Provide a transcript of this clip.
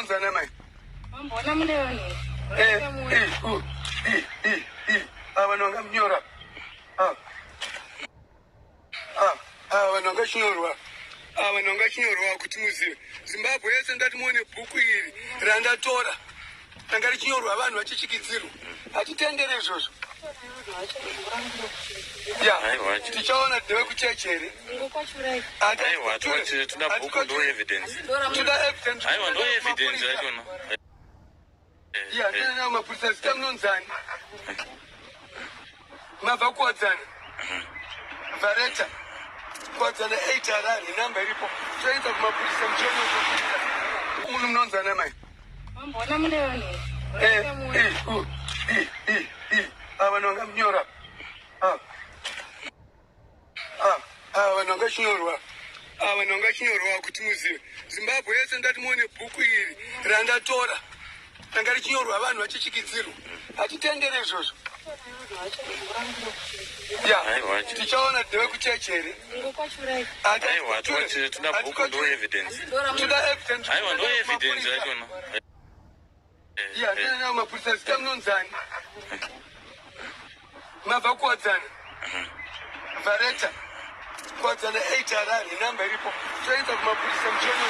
Munonzana mai? Mamboona mune vanhu. Eh, I, U, I, I, I. Ava vanhu vanganyora. Ava. Ava, ava vanhu vangachinyorwa. Ava vanhu vangachinyorwa kuti muzive. Zimbabwe yese ndati muone bhuku iri randatora. Ranga richinyorwa vanhu vachichikidzirwa. Hatitendere izvozvo. Ya, Aiwa. tichaona ndevekuchechi here? Aiwa, toda bhuku ndo evidence. Toda evidence. Aiwa, ndo evidence yachona. Ya, ndina mapurisa zita munonzani. Mabva kuwadzana. Vareta. Kuwadzana 8 Harare namba iripo. Toenda kumapurisa muchiona munhu munonzana mai. Mamboona mune vanhu. Eh, I, U, I, I, I. Ava vanhu vanganyora. Ava. Ava, ava vanhu vangachinyorwa. Ava vanhu vangachinyorwa kuti muzive. Zimbabwe yese ndati muone bhuku iri randatora. Ranga richinyorwa vanhu vachichikidzirwa. Hatitendere izvozvo. Ya, Aiwa. tichaona ndevekuchechi here? Aiwa, toda bhuku ndo evidence. Toda evidence. Aiwa, ndo evidence yachona. Ya, ndina mapurisa zita munonzani. Mabva kuwadzana. Vareta. Kuwadzana 8 Harare namba iripo. Toenda kumapurisa muchiona.